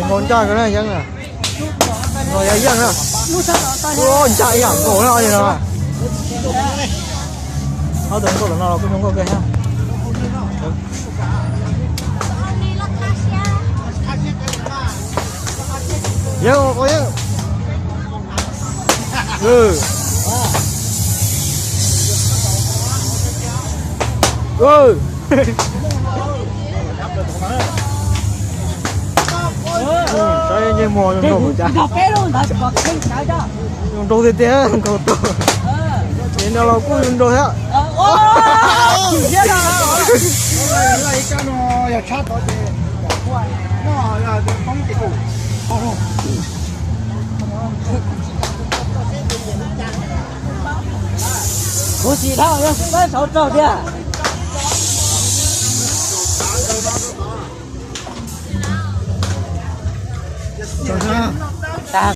Nkaus ncaj ko na Yeeb na. Nkaus yog Yeeb na. Ua ncaj ib yam nkaus no li no. Ob tug nkaus tom no los kuj zoo nkauj kawg thiab. Yeeb, yeeb. Saib ntsej muag zoo nraug cas. Zoo nraug tiag tiag nkaus tau. Ces no los kuj zoo nraug thiab. Kuv tsis dhau, yog pab saud raug thiab.